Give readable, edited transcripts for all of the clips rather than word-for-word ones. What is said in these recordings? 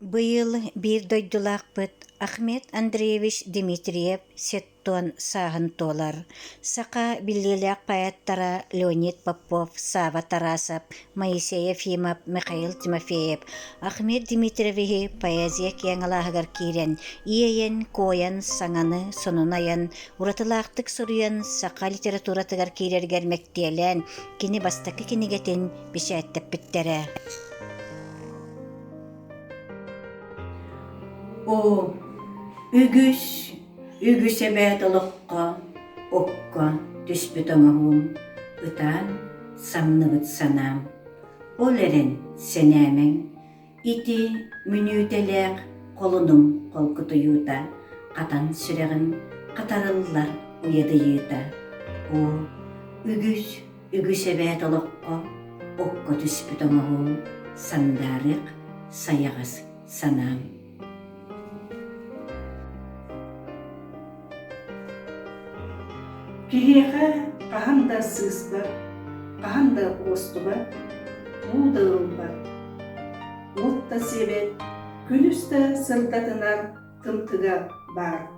Быйыл биир дойдулаахпыт Ахмед Андреевич Дмитриев сеттон сааһын туолар. Саха биллиилээх поэттара Леонид Попов, Сава Тарасов, Моисей Ефимов, Михаил Тимофеев Ахмед Дмитриевиһи поэзия киэҥ алааһыгар киирэн, иэйэн-куойан, саҥаны, сонуну айан, уратылаахтык суруйан саха литературатыгар киирэригэр мэктиэлээн, кини бастакы кинигэтин бэчээттэппиттэрэ. Оо, үгүс, үгүс эбээт олоххо окко түспүт оҥоһуум, ытаан самныбыт санаам. Ол эрэн сэнээмэҥ, ити мүнүүтэлээх холунум холкутуйуута, хатан сүрэҕим хатарыллар уйадыйыыта. Оо, үгүс, үгүс эбээт олоххо окко түспүт оҥоһуум, сандаарык, сайаҕас санаам. Киһиэхэ хаһан да сыыспат, хаһан да уостубат, уу да ылбат, уот да сиэбэт, күнүс да сырдатынар тымтыга баар.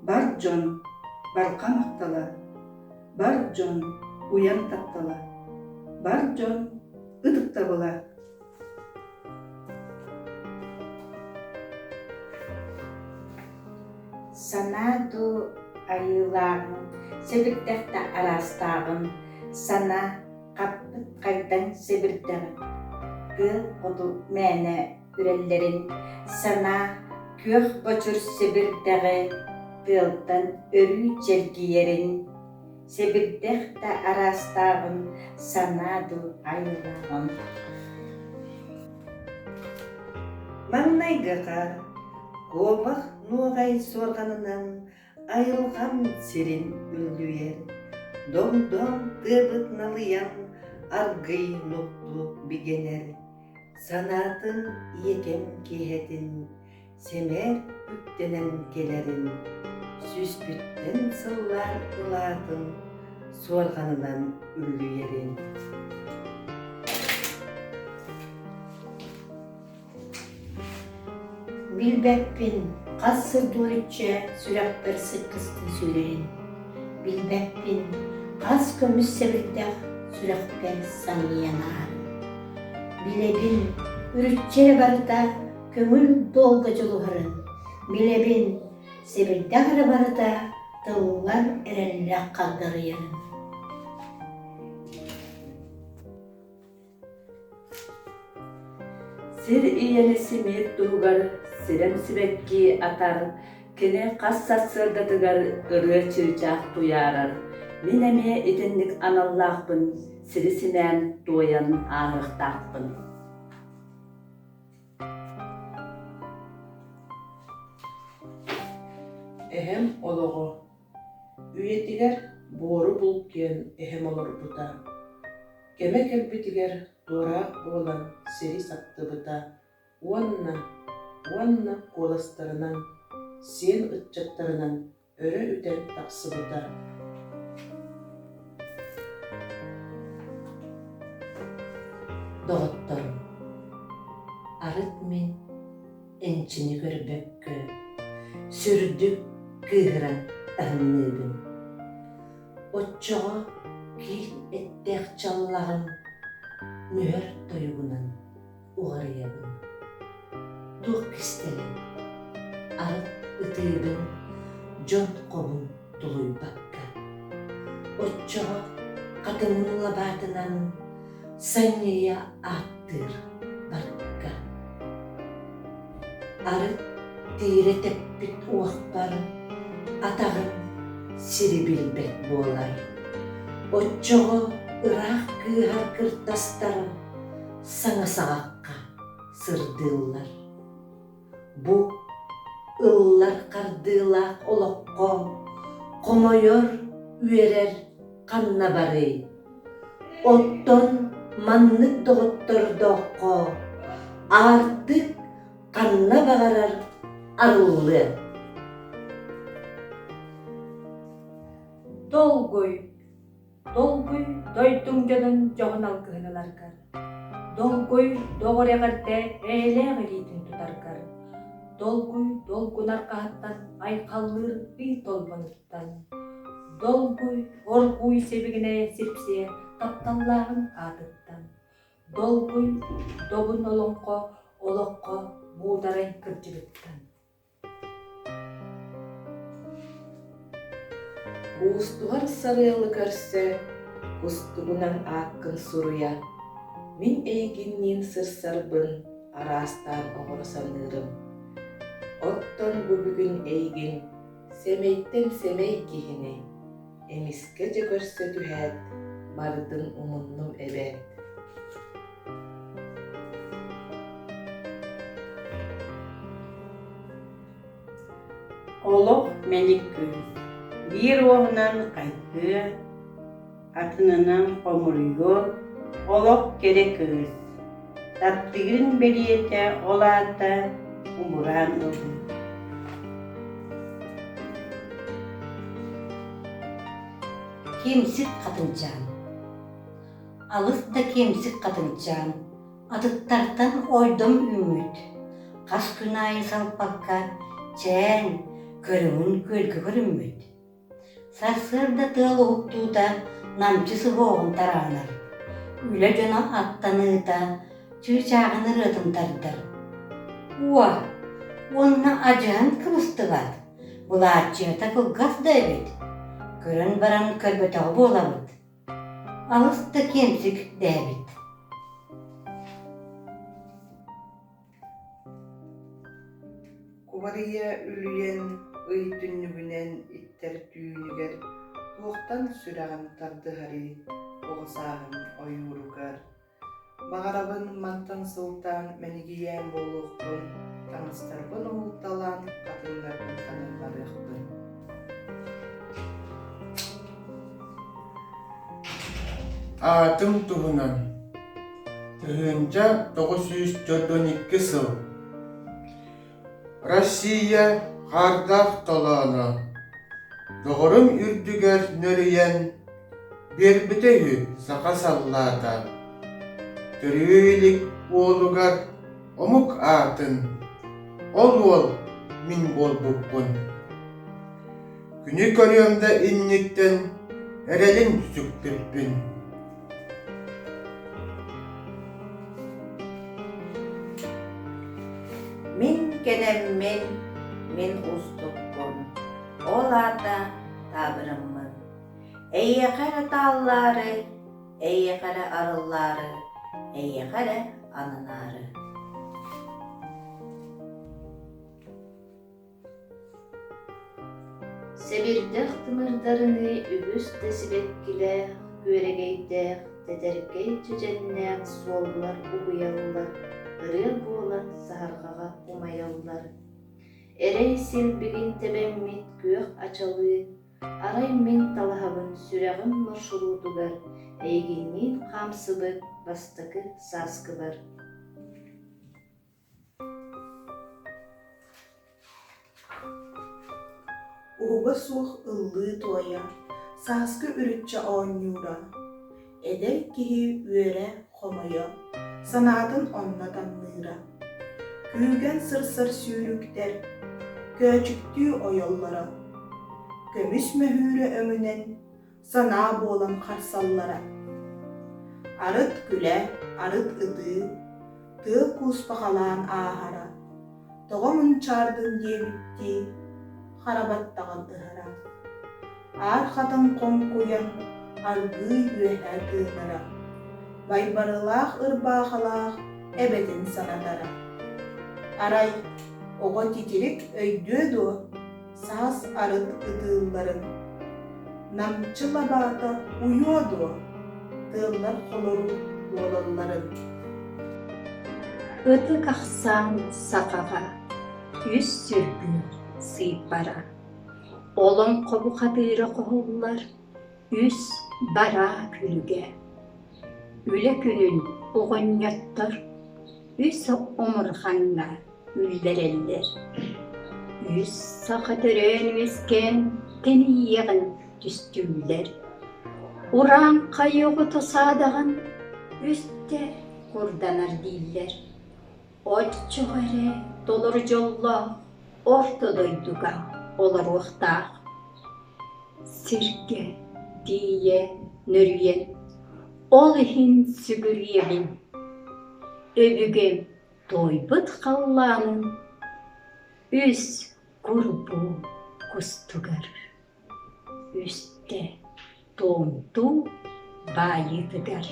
Бар дьон барҕа махтала, бар дьон уйан таптала, бар дьон ытыктабыла. Санаа дуу айыылааҕын, сэбирдэх да араастааҕын, санаа хаппыт хайдаҥ сэбирдэҕин, тыал хоту мээнэ үрэллэрин, санаа күөх бочур сэбирдэҕи тыалтан өрүү чэлгийэрин, сэбирдэх да араастааҕын санаа дуу айылааҕын. Маҥнайгыга куобах нуоҕай суорҕанынан айылҕам сирин үллүйэр, доҥдоҥ тыабыт налыйан аргый нуктуу бигэнэр, санаатын ийэкэм киэһэтин сэмээр үктэнэн кэлэрин, сүүспүттэн сыллаан ылаатын суорҕанынан үллүйэрин. Билбэппин, хас сыл дуоручча сүрэхпэр сыккыстыы сүүрэрин. Билбэппин, хас көмүс сэбирдэх сүрэхпэр санньыйан ааһарын. Билэбин, үрүччэ эрэ барыта көҥүл дуолга дьулуһарын. Билэбин, сэбирдэх эрэ барыта тыллар эрэллээх хагдарыйарын. Сир ийэни симиир туһугар сирэм сибэкки атар, кини хас сарсыардатыгар ырыа чыычаах туйаарар. Мин эмиэ итинник аналлаахпын сири симээн туойан ааһыахтаахпын. Эһэм олоҕо Үйэтигэр буору булкуйан эһэм олорбута, кэмэ кэлбитигэр туораах буолан сири саптыбыта уонна уонна куоластарынан, сиэн ыччаттарынан өрө үтэн тахсыбыта. Доҕотторум, арыт мин энчини көрбөккө, сүрдүк кыыһыран таһымныыбын. Оччоҕо киил эттээх чаллаҕым нүһэр тойугунан уҕарыйабын. Туох кистэлэҥ, арыт ытыыбын дьон хобун тулуйбакка. Оччоҕо хатыҥым лабаатынан санньыйа ааттыыр барыкка. Арыт тиирэ тэппит уохпар атаҕым сири билбэт буолар. Оччоҕо ыраах кыыһар кыртастар саҥа саҕахха сырдыыллар. Бу ыллар хардыылаах олоххо хомойор, үөрэр ханна барый? Оттон маннык доҕоттордооххо аартык ханна баҕарар арыллыа. Долгуй, долгуй дойдуҥ дьонун дьоһун алгыһын ыларгар. Долгуй доҕор эҕэрдэ эйэлээх илиитин тутаргар. тутаргар, долгуй долгун арҕаһыттан айхаллыыр ый толбонуттан, долгуй оргууй сибигинэйэ сипсиэ тапталлааҕын аатыттан, долгуй добун олоҥхо олоххо муударай кырдьыгыттан. Куустуһар сарыалы көрсө, кустугунан ааккын суруйа, мин эйигинниин сырсарбын араастаан оҥоро саныырым. Оттон бу бүгүн эйигин сэмэйтэн сэмэй киһини эмискэ дьэ көрсө түһээт, барытын умуннум эбээт. Олох мэник кыыс, биир уоһунан хайгыа, атынынан хомуруйуо, олох кэрэ кыыс. Таптыырын бэлиэтэ ол аата убураан ылыы. Киэмсик хатынчаан Алыс да киэмсик хатыҥчаан, атыттартан ойдом үүммүт, хас күн аайы салпакка, чээн, көрүҥүн күөлгэ көрүммүт. Сарсыарда тыал уһуктуута намчы суһуоҕун тараанар, үлэ дьоно аттаныыта чыычааҕын ырыатын тардар. Уо, уонна адьаһын кыбыстыбат, былааччыйата кылгас да эбит, көрөн баран көрбөтөҕө буолабыт. Алыс да киэмсик дэһэбит. Кубарыйа үлүйэн ый түннүгүнэн иттэр түүнүгэр туохтан сүрэҕим тардыһарый оҕо сааһым ойууругар Баҕарабын мантан сылтаан мэнигийээн буолуохпун, таҥастарбын уһулталаан хатыҥнарбын таҥыннарыахпын. Аатым туһунан 1992 сыл Россия хаардаах толооно доҕорум үрдүгэр нөрүйэн биэрбитэ үһү саха саллаата Төрүү илик уолугар омук аатын ол уол мин буолбуппун Күнү көрүөм да инниттэн эрэлин сүкпүппүн Мин кэнэммин, мин уустукпун, ол аата таабырыммын. Эйиэхэ эрэ тааллаары, эйиэхэ эрэ арыллаары, эйиэхэ эрэ ананаары. Сэбирдэх тымырдарыныы үгүс да сибэккилээх, күөрэгэйдээх, тэтэркэй дьүдьэннээх суоллар угуйаллар, ырыа буолан саһарҕаҕа умайаллар. Эрэй силбигин тэбэммит күөх ачалыы, арай мин талаһабын сүрэҕим маршрутугар эйигинниин хаамсыбыт бастакы сааскыбар. Уһуга суох ыллыы-туойа, сааскы үрүччэ оонньуура, эдэр киһи үөрэ-хомойо, санаатын онно тамныыра. Күүгэн сырсар сүүрүктэр көөчүктүү ойоллоро, көмүс мөһүүрэ өҥүнэн санаа буолан харсаллара. Арыт күлэ, арыт ытыы, тыал кууспахалаан ааһара, тоҕо мунчаардын диэбиттии хара баттаҕын ыһара. Аар хатыҥ хоҥкуйан аргыый үөһэ тыынара, байбарылаах ырбаахалаах эбэтин санатара. Арай оҕо титирик өйдүө дуо саас арыт ытыылларын намчы лабаата уйуо дуо тыаллар холорук буолалларын Ытык ахсаан сахаҕа үс сүргү сыыппара Олоҥхо бухатыыра хоһуллар үс бараа күлүгэ Үлэ күнүн оҕонньоттор үс омурҕаҥҥа үллэрэллэр. Үс саха төрөөн-үөскээн тэнийиэҕин түстүүллэр. Урааҥхай оҕото саадаҕын үстэ курданар дииллэр. Оччоҕо эрэ толору дьоллоох орто дойдуга олоруохтаах. Сиргэ тиийэ нөрүйэн, ол иһин сүгүрүйэбин. Өбүгэм туойбут халлаанын үс курбуу кустугар, үстэ туомтуу баайыытыгар.